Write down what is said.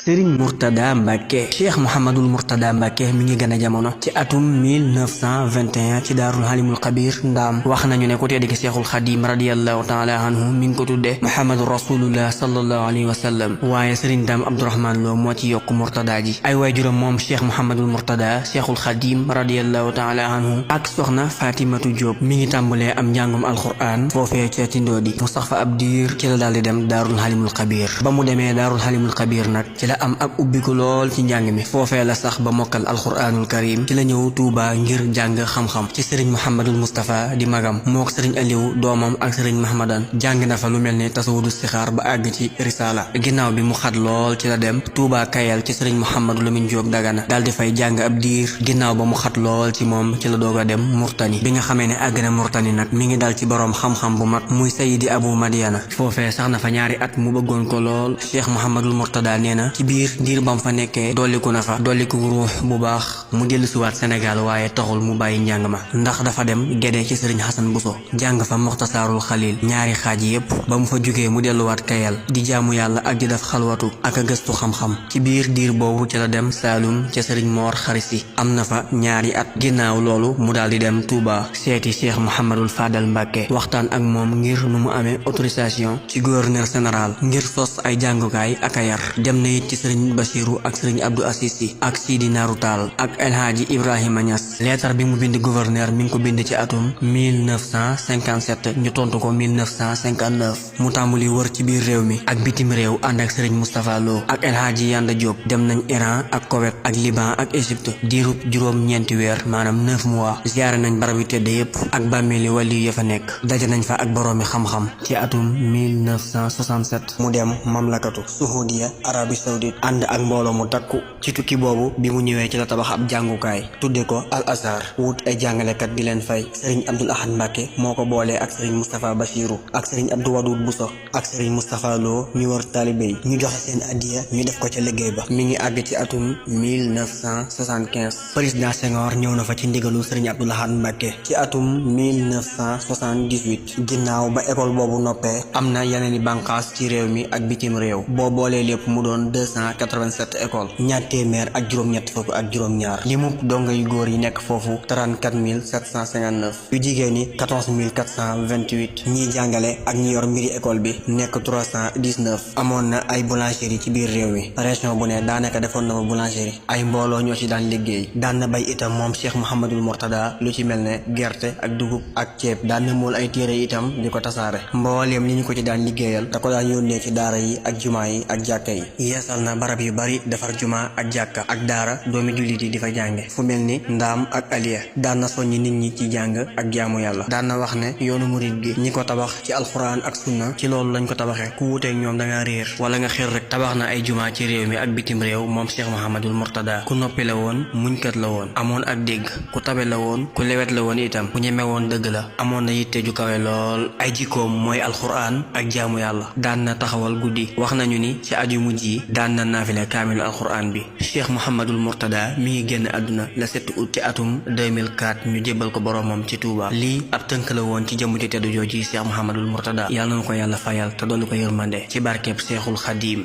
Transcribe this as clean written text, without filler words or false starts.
Serigne Mourtada Mbacke Cheikh Mouhamadul Mourtada Mbacke mi ngi gën a jamono ci atum 1921 ci daarul halimul xabir ndaam. wax nañu ne ku tedd ki Cheikhul Xadim radiyallahu taala anhu mi ngi ko tudde Muhammadu rasulullah sallallahu alayhi wa sallam, waaye Serigne Dame Abdourahmane Lo moo ci yokk Mourtada ji. ay waajuram moom Cheikh Mouhamadul Mourtada Cheikhul Xadim radiyallahu taala anhu ak soxna Fatimatu Diop mi ngi tàmbalee am njàngum alquran foofee ca Tindoodi mu sax fa ab diir ci la daal di dem daarul halimul xabir. ba mu demee daarul halimul xabir nag ci la am ak ubbiku lool ci njàng mi, foofee la sax ba mokkal alquranul karim. ci la ñëw Tuuba ngir jàng xam-xam ci sëriñ Mouhamadul Moustapha di magam mook sëriñ Aliou doomam ak sëriñ Mahmadan. jàng na fa lu mel ni tasawudu sixaar ba àgg ci risala. ginnaaw bi mu xat lool ci la dem Tuuba Kayal ci sëriñ Mouhamadou Lamine Diop Dagana daal di fay jàng ab diir. ginnaaw ba mu xat lool ci moom ci la doog a dem Murtani. bi nga xamee ne àgg na Murtani nag mi ngi dal ci boroom xam-xam bu mag muy Sayidi Abu Madiana. foofee sax na fa ñaari at mu bëggoon ko lool. Cheikh Mouhamadul Mourtada nee na ci biir diir bam fa nekkee dolliku na fa dolliku ruux bu baax. mu dellusiwaat Sénégal waaye taxul mu bàyyi njàng ma, ndax dafa dem Gédé ci sëriñ Xasan Buso jàng fa Muxtasaarul Xalil ñaari xaaj yépp. ba mu fa jógee mu delluwaat Kayal di jaamu yàlla ak di def xalwatu ak a gëstu xam-xam. ci biir diir boobu ci la dem Saalum ca sëriñ Moor Xarisi am na fa ñaari at. ginnaaw loolu mu daal di dem Touba seeti Cheikh Mouhamadul Fadal Mbacke waxtaan ak moom ngir nu mu amee autorisation ci gouverneur général ngir sos ay jàngukaay ak a yar. dem na it ci sëriñ Bachiru ak sëriñ Abdou Assisi ak Sidi Naru Taal ak El Hadji Ibrahima Niass. leetar bi mu bind gouverneur mi ngi ko bind ci atum 1957 ñu tontu ko 1959. mu tàmbali wër ci biir réew mi ak bitim réew ànd ak sëriñ Moustapha Lo ak El Hadji Yanda Diop. dem nañ Iran ak Koweït ak Liban ak Égypte diirub juróom-ñeenti weer maanaam 9 mois. ziyaare nañ barab yu tedd yépp ak bàmmeeli wali ya fa nekk. daje nañ fa ak boroomi xam-xam. ci atum 1967 mu dem mamlakatu Saoudia Arabie Saoudite ànd ak mbooloo mu takku. ci tukki boobu bi mu ñëwee ci la tabax ab jàngukaay tudde ko Al Azhar wut ay jàngalekat di leen fay. sëriñ Abdul Ahad Mbacke moo ko boolee ak sëriñ Moustapha Bachiru ak sëriñ Abdou Wadoud Bousso ak sëriñ Moustapha Lo ñu war taalibe yi ñu joxe seen addiya ñu def ko ca liggéey ba. mi ngi àgg ci atum 1975. président Senghor ñëw na fa ci ndigalu sëriñ Abdul Ahad Mbacke ci atum 1978. ginnaaw ba école boobu noppee am na yeneeni bànqaas ci réew mi ak bitim réew. boo boolee lépp mu doon 287 école ñaar téeméer ak juróom-ñett fukk ak juróom-ñaar. limu donga yu góor yi nekk foofu 34 759. yu jigéen ñi 14 428. ñiy jàngale ak ñi yor mbiri école bi nekk 319. amoon na ay boulangerie ci biir réew mi. région bu ne daanaka defoon na fa boulangerie. ay mbooloo ñoo ci daan liggéey. daan na bay itam moom Cheikh Mouhamadul Mourtada lu ci mel ne gerte ak dugub ak ceeb. daan na mool ay téere itam di ko tasaare. mbooleem li ñu ko ci daan liggéeyal da ko daan yónnee ci daara yi ak jumaa yi ak jàkka yi. yeesal na barab yu bari defar jumaa ak jàkka ak daara doomi jullit yi di fa jànge fu mel ni Ndaam ak Aliya. daan na soññi nit ñi ci jàng ak jaamu yàlla. daan na wax ne yoonu murid gi ñi ko tabax ci alxuraan ak sunna ci loolu lañ ko tabaxee. ku wuteeg ñoom da nga réer wala nga xir rek. tabax na ay jumaa ci réew mi ak bitim réew moom Cheikh Mouhamadul Mourtada. ku noppi la woon muñkat la woon amoon ak dégg ku tabe la woon ku lewet la woon itam ku ñeme woon dëgg la. amoon na yitte ju kawe lool. ay jikkoom mooy alxuraan ak jaamu yàlla. daan na taxawal guddi. wax nañu ni ci aju mujj yi daan na naafile kaamilu alxuraan bi. Cheikh Mouhamadul Mourtada mi ngi génn àdduna le 7 août ci atum 2004 ñu jébbal ko boroomam ci Touba. lii ab tënk la woon ci jëmm ju teddu jooji Cheikh Mouhamadul Mourtada. yàlla na ko yàlla fayal te dolli ko yërmande ci barkeeb Cheikhul Xadim.